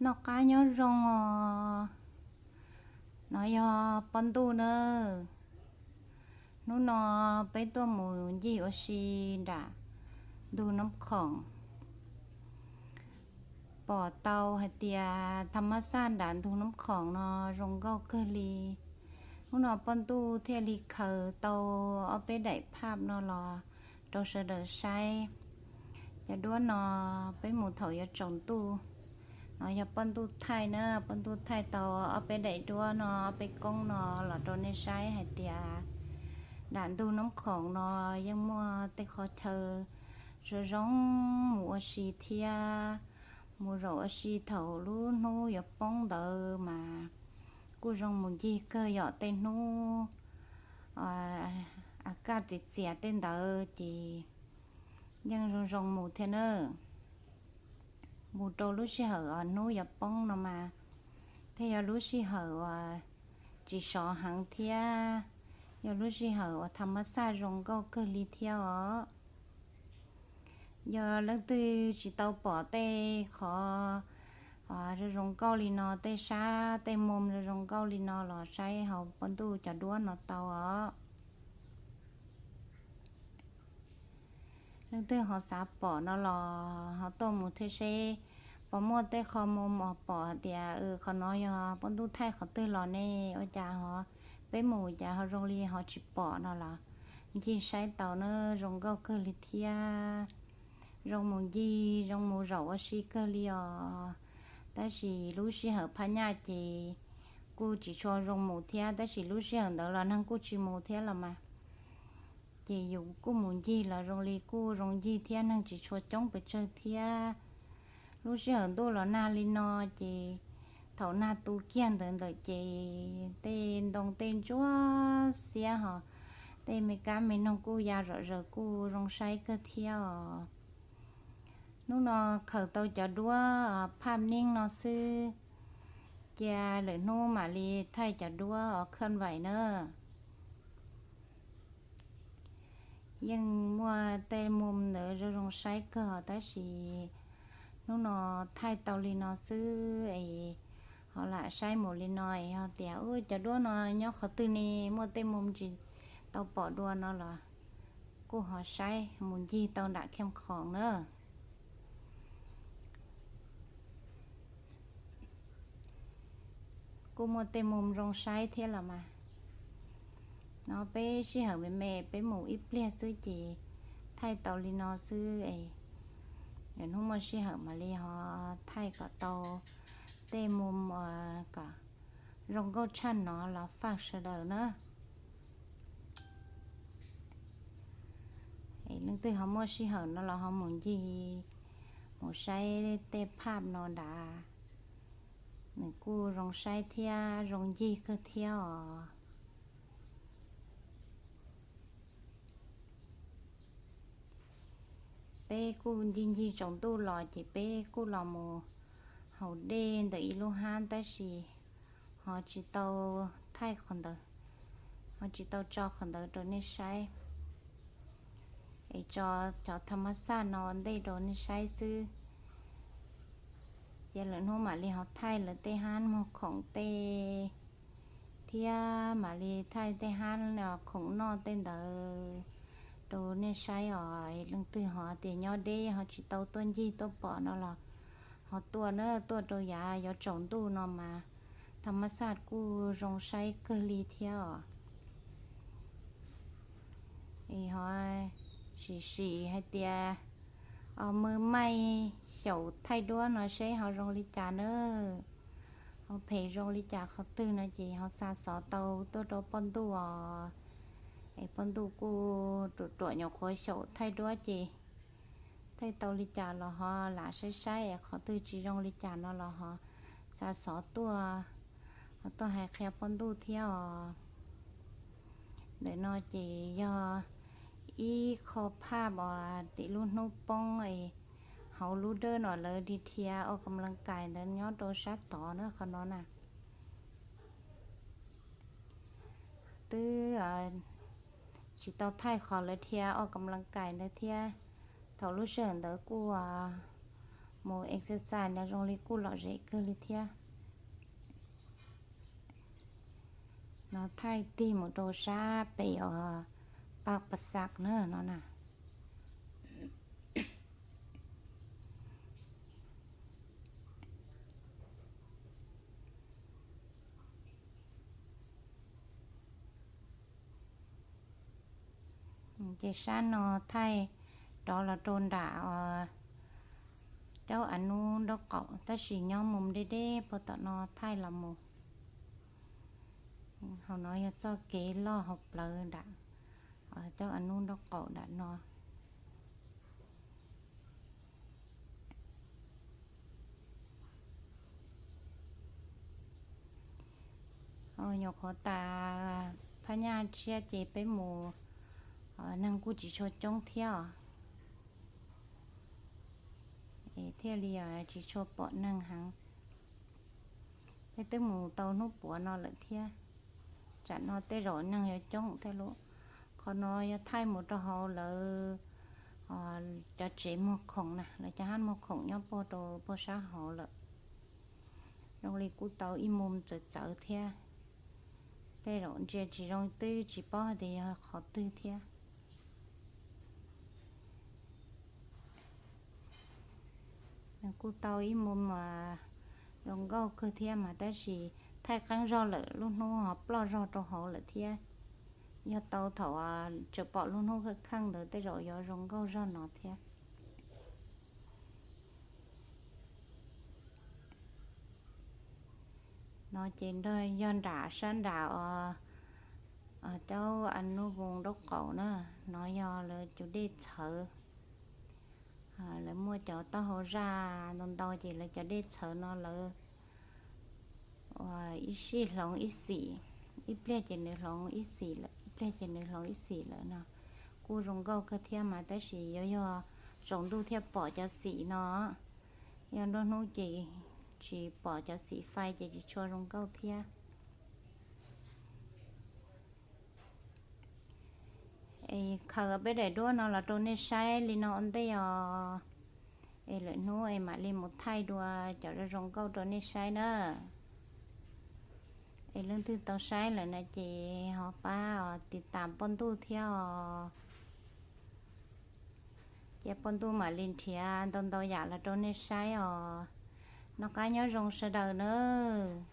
Noj qab nyob zoo os. No yog poj ntuj na. Hnub no peb tuaj mus ncig ua si nram ntug Nab Khoom. Pom tau hais tias tham mab xaj nram ntug Nab Khoom no zoo nkauj kawg li. Hnub no poj ntuj thiaj li khaws tau ob peb daim phaj no los rau sawv daws saib. Cov duab no peb mus thaum yuav tsaus ntuj. No yog poj ntuj thaij na, poj ntuj thaij tau ob peb daim duab no, ob peb koob no los rau nej saib hais tias nram ntug Nab Khoom no yeej muaj tej qhov chaw zoo zoo mus ua si thiab. Mus zaum ua si thaum lub hnub yuav poob ntawd mas kuj zoo mus ncig kawg, yog tej hnub a kaj txias txias tej ntawd ces yeej zoo zoo mus thiab na. Mus rau lub sij hawm uas hnub yuav poob no mas thiaj yog lub sij hawm uas tsis sov heev thiab yog lub sij hawm uas tham mab xaj zoo nkauj kawg li thiab os. Yog leej twg tsis tau pom tej qhov zoo zoo nkauj li no, tej sab tej moo zoo zoo nkauj li no los saib hauv poj ntuj cov duab no tau os. Leej twg ho xav pom no los ho tuaj mus thiab seb puas muaj tej qho moo uas pom hais tias qhov no yog poj ntuj thaij qhov twg los ne, ua cas ho peb mus cas ho zoo li ho tsis pom no los ncig saib tau na, zoo nkauj kawg li thiab. Zoo mus ncig zoo mus zaum ua si kawg li os. Tab sis lub sij hawm phaj nyaj ces kuj tsis tshua zoo mus thiab, tab sis lub sij hawm ntawd los neeg kuj tsis mus thiab los mas. Ces yus kuj mus ncig los zoo li kuj zoo ncig thiab, neeg tsis tshua coob pes tsawg thiab. Lub sij hawm ntuj los nag li no ces thaum nag tu kiag ntawd ntawm ces tej ntoo tej ntsuab xiab ho tej me kab me noog kuj ya zom zaws kuj zoo saib kawg thiab os. Hnub no khaws tau cov duab phaj neeb no xwb, cia lwm hnub mam li thaij cov duab os khaj vais na. Yeej muaj tej moo ntawd zoo zoo saib kawg tab sis hnub no thaij tau li no xwb es ho lam saib mus li no es ho tias cov duab no nyob qhov twg ne, muaj tej moo tsis tau pom dua no los kuj ho saib mus ncig tau nram Kham Khoom na. Kuj muaj tej moo zoo saib thiab los mas. No peb sij hawm me me peb mus ib pliag xwb ces thaij tau li no xwb es hnub muaj sij hawm mam li ho thaij kom tau tej moo kom zoo nkauj tshaj no los faj sawv daws na. Leej twg ho muaj sij hawm no los ho mus ncig mus saib tej phaj no nrad, nws kuj zoo saib thiab zoo ncig kawg thiab os. Peb kuj ncig ncig tsaus ntuj los ces peb kuj los mus haus dej ntawm ib lub hab tab sis ho tsis tau thaij qhov ntawd, ho tsis tau tso qhov ntawd rau nej saib es tso cov tham mab xaj no ua ntej rau nej saib xwb. Ces lwm hnub mam li ho thaij lawv tej hab muag khoom tej thiab mam li thaij tej hab khoom noj tej ntawd rau nej saib os. Leej twg ho tias nyob deb ho tsis tau tuaj ncig tuaj pom no los ho tuaj na, tuaj rau yav yuav tsaus ntuj no mas tham mab xaj kuj zoo saib kawg li thiab os. Es ho sim sim hais tias o mw maij xyaum thaij duab no seb ho zoo li cas na, ho phem zoo li cas qhov twg no ces ho xa xov tau tuaj rau poj ntuj os. Es poj ntuj kuj ruam ruam nyuam qhuav xyaum thaij duab ces thaij tau li cas los ho lam saib saib es qhov twg tsis zoo li cas no los ho xa xov tuaj, ho tuaj hais qhia poj ntuj thiab os. Ntawm no ces yog ib qho phaj uas tim lub hnub poob es hauv lub dawb no lawv dhia dhia ua kam laj kais ntawd nyob rau sab tod na, qhov no na. Twb tsis tau thaij qhov lawv dhia ua kam laj kais ntawd thiab. Thaum lub sij hawm ntawd kuj mus Exercise no zoo li kuj lom zem kawg li thiab. No thaij tig mus rau sab pem os, paj pas xav na no na. Ces sab no thaij rov los rau nram caub av nub nraub qaum, tab sis nyob mus deb deb puag tom no thaij los mus. Hauv no yog txoj kev loj hauv plawv nram caub av nub nraub qaum nram no. Nyuam qhuav tas phab nyaj tshiab ces peb mus, neeg kuj tsis tshua coob thiab os, thiaj li tsis tshua pom neeg heev. Peb twb mus tau hnub puav no lawm thiab, tsam no tej zaum neeg yuav coob thiab lauj. Qhov no yog thaij mus rau hauv lawv cov tsev muag khoom na, lawv cov hab muag khoom nyob puag rau puag sab hauv lawm. Zoo li kuj tau ib mus txawv txawv thiab, tej zaum ntsia tsis zoo twb tsis paub hais tias yog qhov twg thiab. Kuj tau ib mus mas zoo nkauj kawg thiab mas, tab sis thaij qeeb zog lawm lub hnub ho ploj zog rau hauv lawm thiab. Yog tau thaum tseem pom lub hnub kheej kheej ntawd tej zaum yuav zoo nkauj zog no thiab. No ces yog nram sab nram os, caub av nub voos nraub qaum na. No yog lawv cov dej txhawv. Lawv muaj cov taub hau zaj ntau ntau ces lawv cov dej txhawv no lawv ib sij hloov ib xim, ib pliag ces nws hloov ib xim lawm, ib pliag ces nws hloov ib xim lawm no. Kuj zoo nkauj kawg thiab mas, tab sis yuav yog tsaus ntuj thiaj pom cov xim no. Yog nruab hnub ces tsis pom cov xim fais ces tsis tshua zoo nkauj thiab. Es khaws peb daim duab no los rau nej saib li no ua ntej os. Es lwm hnub es mam li mus thaij dua cov zoo zoo nkauj rau nej saib na. Es leej twg tau saib lawm na ces ho pab tiv tas poj ntuj thiab os. Ces poj ntuj mam li nrhiav ntau ntau yam los rau nej saib os. Noj qab nyob zoo sawv daws nawb.